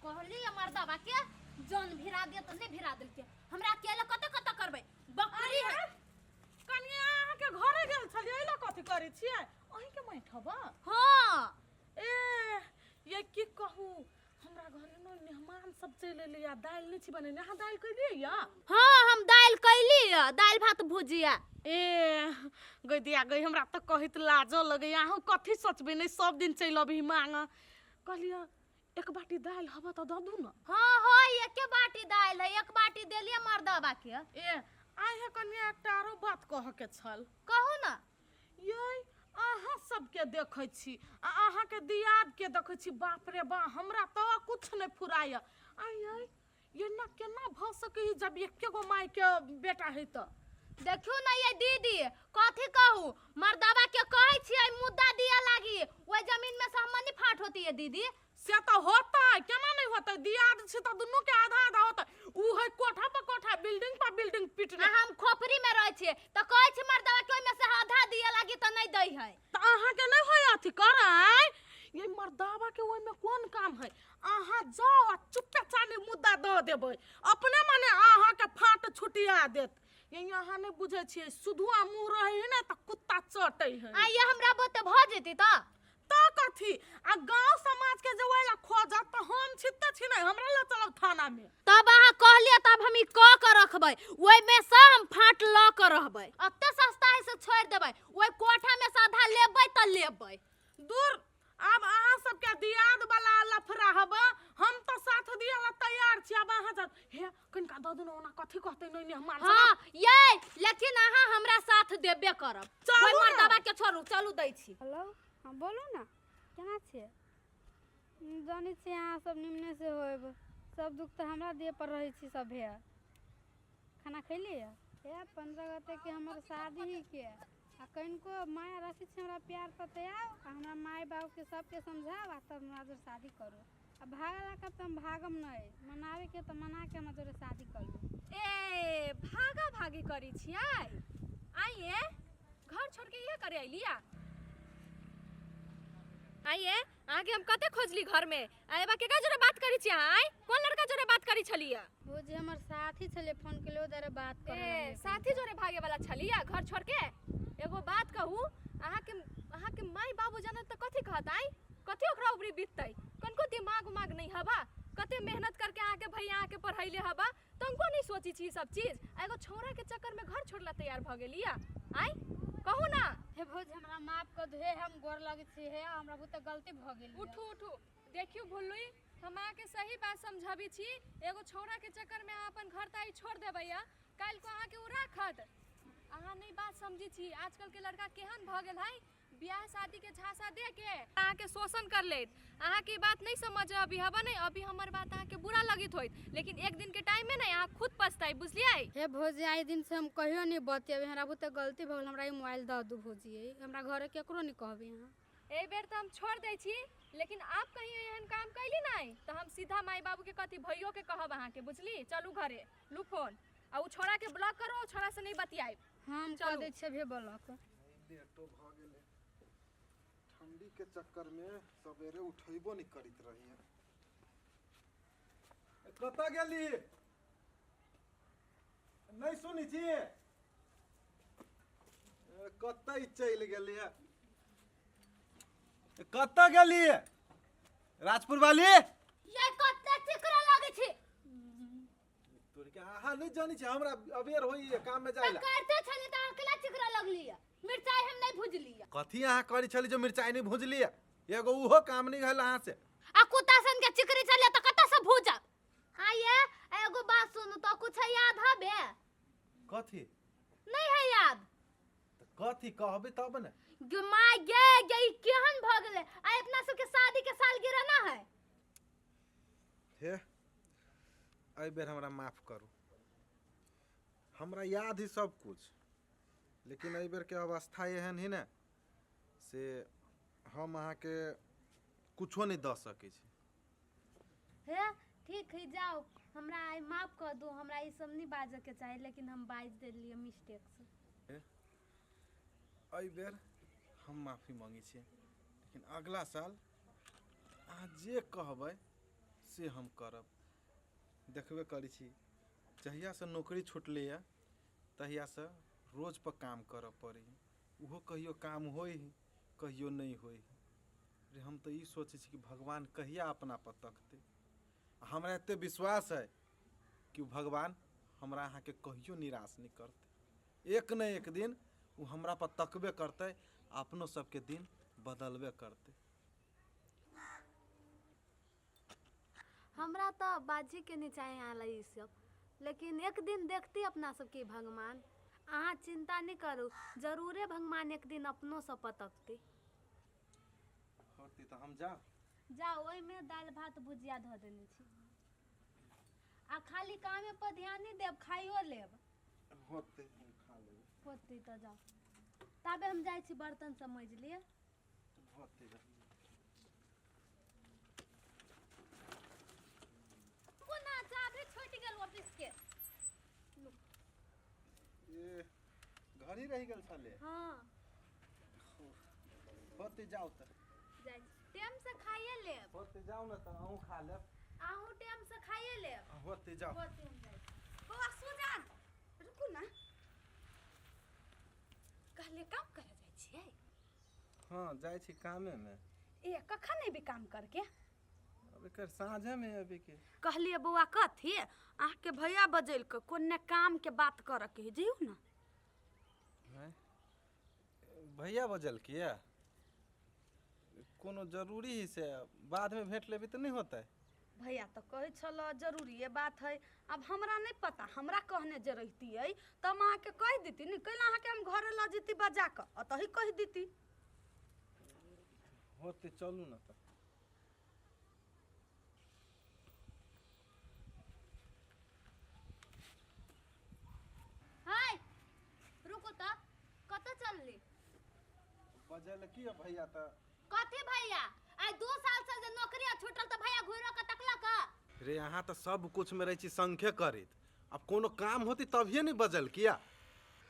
कहली मर्दबा के जन भिरा दे त नहीं भिरा देलके। हमरा अकेले कत कत करबै बकरी है। कनिया अहाँके घरे गेल छलियै, एहि लए कथी करै छियै? अहीँके माटि हबऽ? हाँ। ए ये की कहू, हमरा घरे ने मेहमान सब चलि एलै आ दालि नहि छी बनेने। अहाँ दालि कैलियै या? हाँ, हम दालि कैली, दालि भात भुजिया। ए गै दिया गै, हमरा तऽ कहैत लाजो लगैया। अहूँ कथी सोचबै? नहि सब दिन चलि अबही मांगऽ। कहलियै एक बाटी दालि हबऽ तऽ दऽ दू ने। हाँ हाँ, एके बाटी दालि है, एक बाटी देलियै मर्दबा के। ए आइ हे कनिया, एकटा आरो बात कहऽ के छल। कहू ने। यै अहाँ सबके देखै छी आ अहाँके दियादके देखै छी, बाप रे बा, हमरा तऽ कुछ नहि फुराइए। आइ यै एना केना भऽ सकै है जब एके गो मायके बेटा है तऽ? देखियौ ने ये दीदी, कथी कहू, मर्दबा के कहै छियै मुद्दा दिया लागी, ओहि जमीन में से हमर नहीं फाट होती है दीदी। से तऽ होतै, केना नहि होतै? दियाद छै तऽ दुनू के आधा आधा होतै। उ है कोठा पर कोठा, बिल्डिंग पर बिल्डिंग पिटने, आ हम खोपड़ी में रहै छियै, तऽ कहै छी मर्दबा के ओहिमे से आधा दिया लागी तऽ नहीं दै है। तऽ अहाँके नहि होय अथी करै? ये मर्दाबा के ओहिमे कोन काम है? अहाँ जाओ आ चुप्पे चानी मुद्दा दऽ देबै, अपने मने अहाँके फाट छुटिया देत। ये अहाँ नहि बुझै छियै, सुधुआ मुँह रहै है ने तऽ कुत्ता चटै है। आ ये हमरा बोते भऽ जेतै तऽ? तऽ कथी, आ गांव समाज के जे ओहि ला खोजत तऽ हम छिते छी नहि, हमरा लऽ चलब थाना में। तब अहाँ कहलियै तब हम ई कऽ के रखबै, ओहिमे से हम फाट लऽ के रहबै। एते सस्ता है से छोड़ि देबै? ओहि कोठा में से आधा लेबै तऽ लेबै। दूर, आब अहाँ सबके दियाद वाला लफड़ा हबा, हम तऽ साथ दिया ला तैयार छी। आब अहाँ जा हे कनिका दऽ दू ने, ओना कथी कहतै नहि नहि हमार। हाँ ये, लेकिन अहाँ हमरा साथ देबे करब। चलू ओहि ने। मर्दबा के छोड़ू, चलू दै छी। हेलो, हँ बोलू ने, केना छियै? जानै छियै अहाँ सब निमनेसँ होयब, सब दुःख तऽ हमरा देह पर रहै छै सभे। खाना खैलियै? हे 15 अगस्तके हमर शादी के आ कनिको माया रखै छी हमरा प्यार पर तऽ आउ आ हमरा माय बाबूके सबके समझाउ आ तब हमरा जोर शादी करू। आ भागला कब तऽ हम भागम नहि, मनाबैके तऽ मनाके हमरा जोरे शादी करू। ए भागा भागी करै छियै? आइए घर छोड़ के इहे करे अइलिया? आइए अहाँके हम कते खोजली घर में। आइबा केकरा जोरे बात करै छी अहाँ? आइ कोन लड़का जोरे बात करै छलियै? वो जे हमर साथी छलै, फोन केलियै, ओ दुआरे बात करे ए लगलियै। साथी जोरे भागे वाला छलियै घर छोड़ के? एगो बात कहू, अहाँके माय बाबू जानत तऽ कथी कहत? आइ कथी ओकरा ऊपरी बीततै? कनको दिमाग उमाग नहीं हबा? कते मेहनत करके अहाँके भैया अहाँके पढ़ैले हबा, तनको नहीं सोची छी ई सब चीज? आ एगो छौड़ा के चक्कर में घर छोड़ला तैयार भऽ गेलियै? आइ कहू ना। हे भौजी, हमरा माफ कर दू, हे हम गोर लगै छी, हे हमरा बहुते गलती भऽ गेल। उठू उठू, देखियौ भुल्लुई, हम अहाँके सही बात समझाबी छी। एगो छौड़ा के चक्कर में अहाँ अपन घर ताई छोड़ देबै या काल्हि को अहाँके ओ राखत? अहाँ नहीं बात समझी छी। आजकल के लड़का केहन भऽ गेल है, बियाह शादी के झांसा दे के अहाँके शोषण कर लेत। अहाँके ई बात नहीं समझ अभी हबा नहीं, अभी हमर बात अहाँके बुरा लगित होइत, लेकिन एक दिन के टाइम में नहीं अहाँ खुद पछताई, बुझलियै? हे भौजी, आइ दिन से हम कहियो नहीं बतियेबै, हमरा बहुते गलती भऽ गेल, हमरा ई मोबाइल दऽ दू भौजी, हमरा घरे केकरो नहीं कहबै अहाँ। एहि बेर तऽ हम छोड़ दै छी, लेकिन आब कहीं एहन काम कैली नहीं तऽ हम सीधा माय बाबू के कथी भैयो के कहब अहाँके, बुझली? चलू घरे, लू फोन आ उ छोड़ा के ब्लॉक करो, उ छोड़ा से नहीं बतियाब। हम कऽ चलू। दै छियै अभिये ब्लॉक। लेटो भऽ गेलै, ठंडीके चक्करमे सवेरे उठैबो नहि करैत रहैए। कतऽ गेली? नहि सुनै छी? कतऽ चलि गेलियै? कतऽ गेली राजपुर वाली? ये कते चिकरा लागै छी। तोर के अहाँ नहि जानै छी, हमरा अबेर होइए काम में जाय तऽ ला। करते छली तऽ अकेला चिकरा लगलियै, मिरचाई हम नहीं भुजलियै। कथी अहाँ करै छली जो मिरचाई नहि भुजलियै? एगो उहो काम नहि भेल अहाँ से। आ कुत्ता सन के चिकरी छलियै तऽ कतऽ से भुजब? हाँ ये एगो बात सुनू, तो कुछ याद हबे? कथी? नहीं है याद? तऽ कथी कहबै तब ने। गे my गे गे, ई केहन भऽ गेलै? आ अपना सबके शादी के सालगिरह ना है। हे एहि बेर हमरा माफ करू, हमरा याद है सब कुछ, लेकिन एहि बेरके अवस्था एहन है ने से हम अहाँके कुछो नहि दऽ सकै छी। हे ठीक है, जाओ, हमरा आइ माफ कर दू, हमरा ई सब नहीं बाजऽ के चाही, लेकिन हम बाजि देलियै मिस्टेक से। एहि बेर हम माफी मांगै छी, लेकिन अगला साल अहाँ जे कहबै से हम करब। देखबे करै छी, जहियासँ नौकरी छुटलैए तहियासँ रोजपर काम करऽ पड़ैए। ओहो कहियो काम होइ हइ, कहियो नहि होइ हइ। रे हम तऽ ई सोचै छी कि भगवान कहिया अपनापर तकतै। आ हमरा एतेक विश्वास हइ कि ओ भगवान हमरा अहाँके कहियो निराश नहि करतै। एक ने एक दिन ओ हमरापर तकबे करतै आ अपनो सबके दिन बदलबे करतै। हमरा तऽ बाजैके नहि चाही अहाँ लए ईसब, लेकिन एक दिन देखती अपना सबके ई भगवान। अहाँ चिन्ता नहि करू, जरूरे भगवान एक दिन अपनो सब पर तकतै। होतै तऽ हम जाउ? जाउ, ओहिमे दालि भात भुजिया धऽ देने छी। आ खाली कामे पर ध्यान नहि देब, खाइयो लेब। होतै, हम खा लेबै। होतै तऽ जाउ, ताबे हम जाइ छी बर्तन सब माँजि लिअ। होतै जाउ। कोना चाभी छूटि गेल ऑफिस के। ए घड़ी रहि गेल छलै। हाँ। होतै जाउ तऽ। जाइ छी, टाइम से खाइए लेब। होतै जाउ ने तऽ, अहूँ खा लेब। अहूँ टाइम से खाइए लेब। होतै जाउ। होतै, हम जाइ छी। बौआ सुजान, रुकू ने। कहलियै काम करे जाइ छियै? हाँ, जाइ छी कामेमे। ए कखन एबी काम करके? अब एकर साँझेमे अबी के। कहलियै बौआ कथी, अहाँके भैया बजैलकै, कोन ने कामके बात करऽके है, जइयौ ने। हैं? भैया बजलकै? कोनो जरूरी है से बादमे भेट लेबै तऽ नहि होतै? भैया तऽ कहै छल जरूरिए बात है। आब हमरा नहि पता, हमरा कहने जे रहितियै तऽ हम अहाँके कहि देती ने। कैला अहाँके हम घरे लऽ जैती बजा कऽ, ओतहि कहि देती। होतै, चलू ने तऽ। हाय, रुकू तऽ, कतऽ चलली? बजलकै भैया तऽ। कथी भैया? आइ 2 साल से जे नौकरी छूटल तऽ भैया घुरो के तकलक? रे अहाँ तऽ सब कुछमे रहै छी संखे करैत, आब कोनो काम होती तभिए ने बजल किया।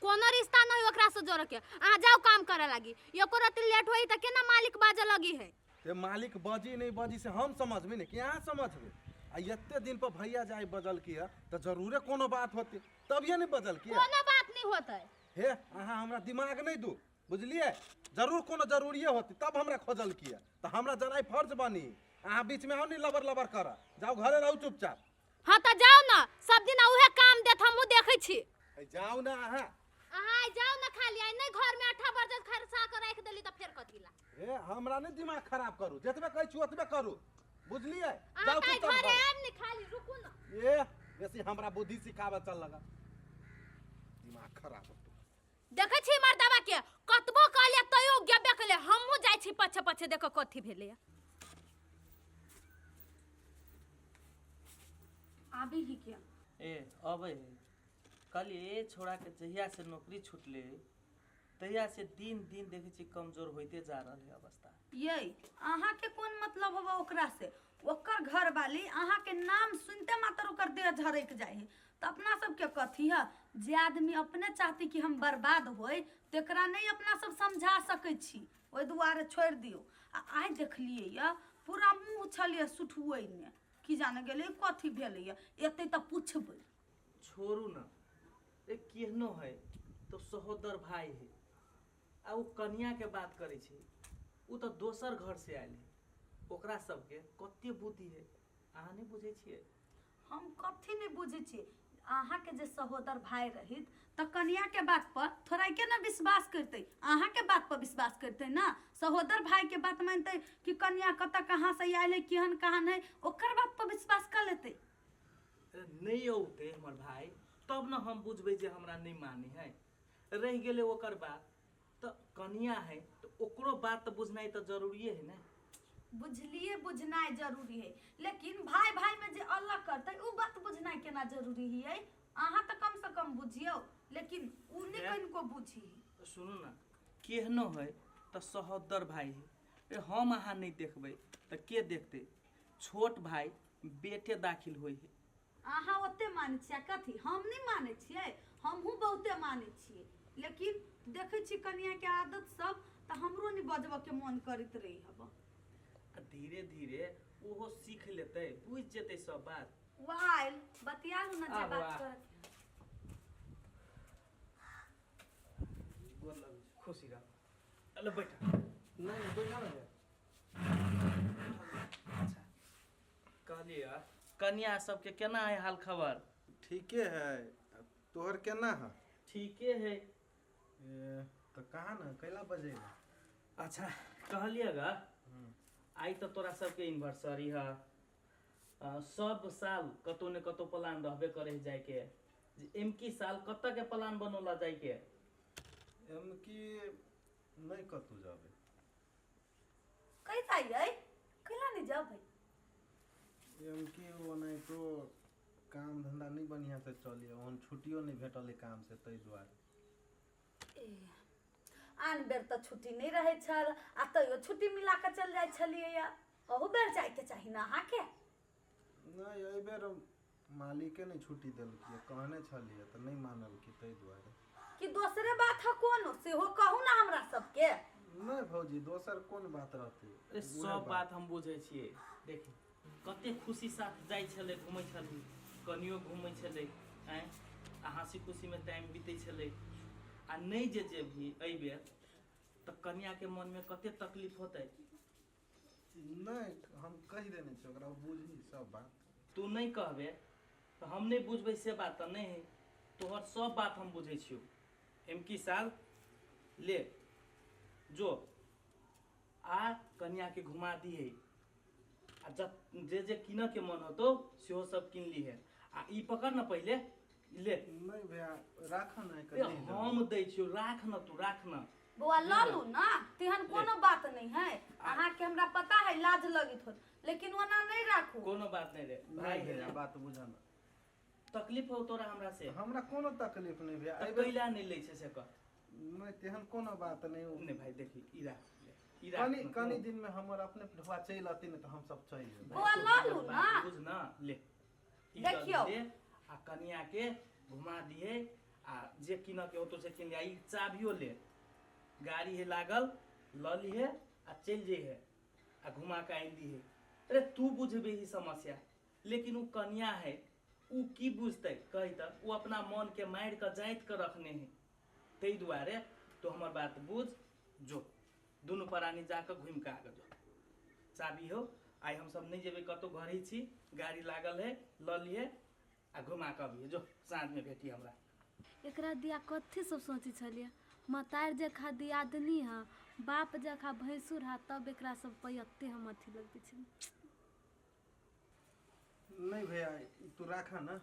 कोनो रिश्ता नहीं ओकरा से जोड़े के। अहाँ जाओ काम करे लागी, एको रति लेट होई तऽ केना मालिक बाजे लगी है। ते मालिक बजी नहीं बजी से हम समझबै ने कि अहाँ समझबै? आ एते दिन पर भैया जाय बजल किया तऽ जरूरे कोनो बात होती तभिए ने बजल किया। कोनो बात नहीं होतै। हे अहाँ हमरा दिमाग नहीं दू, बुझलियै? जरूर कोनो जरूरिए होती तब हमरा खोजल किया, तऽ हमरा जनाइ फर्ज बनी। अहाँ बीचमे आउ नहीं लबर लबर कर, जाउ घरे रहू चुपचाप। हाँ तऽ जाउ ने, सब दिन उहे काम देत, हमहूँ देखै छी। जाउ ने अहाँ। अहाँ आइ जाउ ने, खाली आइ नहीं घर में अठा बर्जन खर्चा के राखि देली तऽ फेर कथी ला। ए हमरा नहीं दिमाग खराब करू, जतबे कहै छी ओतबे करू, बुझलियै? अहाँ जाउ तऽ आइ चुपचाप घरे घरे। आयब ने, खाली रुकू ने। ए बेसी हमरा बुद्धि सिखाबऽ चल लगा, दिमाग खराब होतौ। देखै छी मर्दाबा के, कतबो कहलियै तैयो गेबे केलै। हमहूँ जाइ छी पछे पछे, देखऽ कथी भेलैया। आबी ही के? ए अबै है। कहलियै ए छोड़ाके जहिया से नौकरी छुटलै तहिया से दिन दिन देखै छी कमजोर होइते जा रहल है अवस्था। ये अहाँके कोन मतलब होबे ओकरा से? ओकर घरवाली अहाँके नाम सुनते मात्र ओकर देह झरकि जाइ है, तऽ अपना सबके कथी है? जे आदमी अपने चाहती कि हम बर्बाद होय तेकरा नहीं अपना सब समझा सकै छी, ओहि दुआरे छोड़ि दियौ। आ आइ देखलियै यऽ पूरा मुँह छलियै सुठुएने, की जाने गेलै कथी भेलैया। एतै तऽ पुछबै। छोड़ू न, ए केहनो है तो सहोदर भाई है। आ ओ कनिया के बात करै छै, ओ तऽ दोसर घर से आयल है, ओकरा सबके कते बुद्धि है, अहाँ नहि बुझै छियै। हम कथी नहीं बुझै छियै? अहाँके जे सहोदर भाई रहित तऽ कनिया के बात पर थोड़ाके ने विश्वास करतै, अहाँके बात पर विश्वास करतै ना। सहोदर भाई के बात मानतै कि कनिया कतऽ कहाँ से आयल है, केहन कहाँ है, ओकर बात पर विश्वास कर लेतै? नहि औतै हमर भाई तब ने हम बुझबै जे हमरा नहि माने है। रहि गेलै ओकर बात, तऽ कनिया है तऽ ओकरो बात तऽ बुझनाइ तऽ जरूरिए है ने। बुझलिए, बुझनाइ जरूरी है, लेकिन भाई भाई में जे अलग करतै उ बात बुझनाइ केना जरूरी है? अहाँ तऽ कम से कम बुझियौ, लेकिन उ नहि कनिको बुझी। सुनू ने, केहनो है तऽ सहोदर भाई है। ए हम अहाँ नहि देखबै तऽ के देखतै? छोट भाई बेटे दाखिल होइ है। अहाँ ओते मानै छियै कथी? हम नहि मानै छियै? हमहूँ बहुते मानै छियै, लेकिन देखै छी कनियाके आदत सब तऽ हमरो नहि बजबऽके मन करैत रहै हब। आ धीरे धीरे ओहो सीख लेतै, बुझि जेतै सब बात। वाह आयल बतियालू ना जे आबू, बात आ। करत। गोर लगै छी। खुशी रह, अले बैठ। नहि बैठा ने। अच्छा कहलियै कन्या सबके केना है हाल खबर? ठीके है, तोहर केना है? ठीके है। ए, तऽ कहाँ ने कैला बजेला? अच्छा कहलियै गा, आइ तऽ तोरा सबके एनिवर्सरी है। सब साल कतौ ने कतौ प्लान रहबे करे है जाइके, जे एमकी साल कतऽ के प्लान बनौला जाइके? एम की नहि कतौ जाबे। कै जाइयै? कैला नहि जेबै? एम की ओनाहितो काम धंधा नहि बढ़िया से चली, ओहन छुट्टियो नहि भेटल है काम से, ताहि दुआरे। ए, आन बेर तऽ छुट्टी नहि रहै छल आ तैयो छुट्टी मिला कऽ चलि जाइ छलियै या अहू बेर जाइके चाही ने अहाँके। नहि एहि बेर मालिके नहि छुट्टी देलकै, कहने छलियै तऽ नहि मानलकै, ताहि दुआरे। कि दोसरे बात है कोनो, सेहो कहू ना हमरा सबके। नहि भौजी, दोसर कोन बात रहतै? अरे सब बात हम बुझै छियै। देखी कते खुशी साथ जाइ छलै, घुमै छलही, कनियो घुमै छलै, आँय आ हँसी खुशीमे टाइम बीतै छलै। आ नहि जे जेबही एहि बेर तऽ कनियाके मनमे कते तकलीफ होतै। नहि हम कहि देने छियै ओकरा, ओ बुझी सब बात। तू नहि कहबे तऽ हम नहि बुझबै से बात तऽ नहि है, तोहर सब बात हम बुझै छियौ। एमकी साल ले जो आ कनियाके घुमा दिहे, आ जे जे कीनऽ के मन होतौ सेहो सब कीन लीहे। आ ई पकड़ न पहिले ले। नहि भैया राख न, ए, हम दै छियौ, राख न तू, राख न बौआ लऽ लू ना, तेहन कोनो बात नहीं है। अहाँके हमरा पता है लाज लगैत होत, लेकिन ओना नहीं राखू। कोनो बात नहीं रे भाई भाई, भैया बात बुझ न। तकलीफ हो तोरा हमरा से? हमरा कोनो तकलीफ नहि भैया। तऽ एहि बेर कैला नहि लै छै से कह। नहि तेहन कोनो बात नहि। नहि भाई देखी ई राख ले, ई राख कनि न तू। कनि दिन में हमर अपने ढुआ चलि अती ने तऽ हम सब चलि जेबै। बौआ लऽ लू ना। बात बुझ न, ले ई लऽ देखियौ। ले आ कनिया के घुमा दिहे, आ जे कीनऽ के होतौ से कीन ले। आ ई चाभियो ले, गाड़ी है लागल, लऽ लिहे आ चलि जइहे आ घुमा के आनि दिहे। अरे तू बुझबही समस्या, लेकिन उ कनिया है, उ की बुझतै कही तऽ? उ अपना मन के मारि कऽ जाति कऽ रखने है। ताहि दुआरे तू हमर बात बुझ, जो दुनू प्राणी जाकऽ घुमि कऽ आगे जो। चाबी हो, आइ हमसब नहि जेबै कतहु, घर ही छी, गाड़ी लागल है, लऽ लिहे आ घुमा कऽ अबिहे। जो साँझमे भेटी हमरा। एकरा दिया कथी सब सोचै छलियै? मतारि जखा दियादनी है, बाप जखा भैंसुर है, तब एकरा सब पे एते हम अथी लगबै छी। नहि भैया ई तू राख न।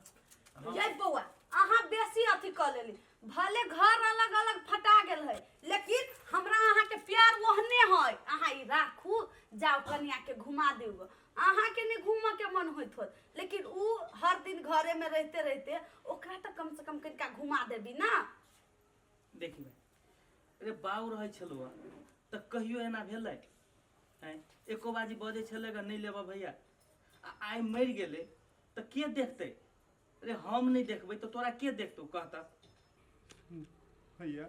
ये बौआ अहाँ बेसी अथी कऽ लेली, भले घर अलग अलग फटा गेल है, लेकिन हमरा अहाँके प्यार ओहने है। अहाँ ई राखू, जाउ कनिया के घुमा दियौ। अहाँके नहि घूमऽ के मन होइत होत, लेकिन उ हर दिन घरे में रहते रहते ओकरा तऽ कम से कम कनिका घुमा देबी ना। देखी भाई, अरे बाउ रहै छलौ तऽ कहियो एना भेलै? आँय एको बाजी बजै छलै ग नहि लेबऽ भैया, आ आइ मरि गेलै तऽ के देखतै? अरे हम नहि देखबै तऽ तोरा के देखतौ कहता? भैया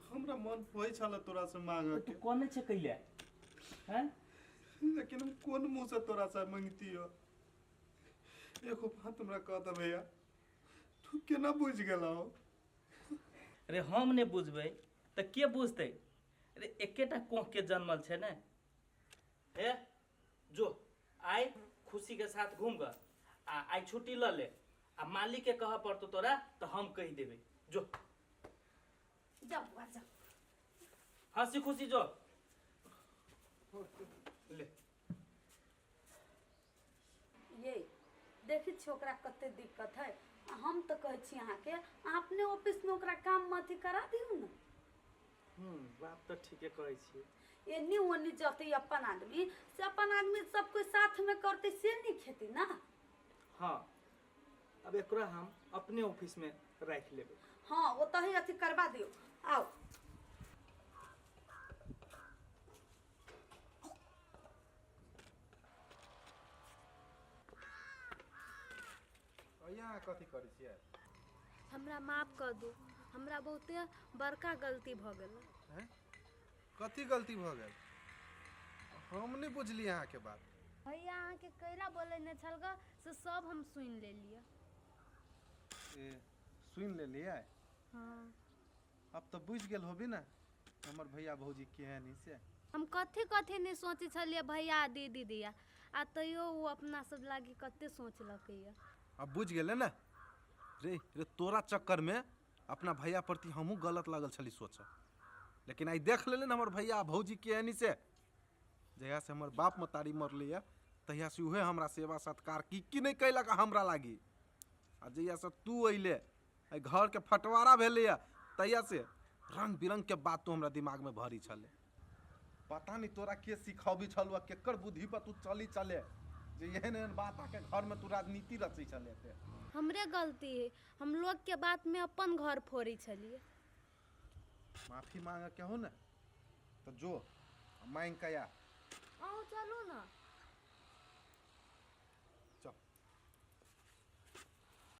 हमरा मन होइ छल तोरा से मांगऽ तू के, कोने छै कैले हैं? लेकिन हम कोन मुँह से तोरा से मंगतियो? एगो बात हमरा कह दे भैया, तू केना बुझि गेलहो? अरे हम नहि बुझबै तऽ के बुझतै? अरे एकेटा कोख के जन्मल छै ने। हे जो आइ खुशी के साथ घूम ग, आ आइ छुट्टी लऽ ले, आ मालिक के कहऽ पड़तौ तोरा तऽ हम कहि देबै। जो जाउ बौआ जाउ, हंसी खुशी जो ले। ये देखै छियै ओकरा कते दिक्कत है। आ हम तऽ कहै छी अहाँके, अहाँ अपने ऑफिसमे ओकरा काममे अथी करा दियौ ने। बात तऽ ठीके कहै छियै। एन्नी ओन्नी जतै अपन आदमी से अपन आदमी सब कोइ साथमे करतै से नहि खेती ना। हाँ अब एकरा हम अपने ऑफिस में राखि लेबै। हाँ ओतहि अथी करबा दियौ। आउ यहाँ कथी करै छियै? हमरा माफ कऽ दू, हमरा बहुते बड़का गलती भऽ गेल। हैं? कथी गलती भऽ गेल? हम नहि बुझलियै अहाँके बात। भैया अहाँके कैला बोलै नहि छल ग से सब हम सुनि लेलियै। ए सुनि लेलियै? हँ। अब तऽ बुझि गेल होबी ने हमर भैया भौजी केहन है से। हम कथी कथी नहि सोचै छलियै भैया आ दीदी दिया, आ तैयो ओ अपना सब लागी कते सोचलकैया। अब बुझि गेलै ने रे। रे तोरा चक्करमे अपना भैया प्रति हमहूँ गलत लागल छली सोचऽ, लेकिन आइ देख लेले ने हमर भैया आ भौजी केहन है से। जहियासँ हमर बाप महतारी मरलैए तहियासँ उहे हमरा सेवा सत्कार की की नहि कयलक हमरा लागी, आ जहियासँ तू अयले एहि घरके फटवारा भेलैए तहियासँ रङ्ग बिरङ्गके बात तू हमरा दिमागमे भरी छलै। पता नहि तोरा के सिखबी छलौ आ केकर बुद्धि पर तू चली चले जे एहन एहन बात आके घरमे तू राजनीति रचै छले एते। हमरे गलती है, हम लोगके बातमे अपन घर फोड़ै छलियै। माफी मांगे के हो ने तो जो मांग के आ। अहूँ चलू ने।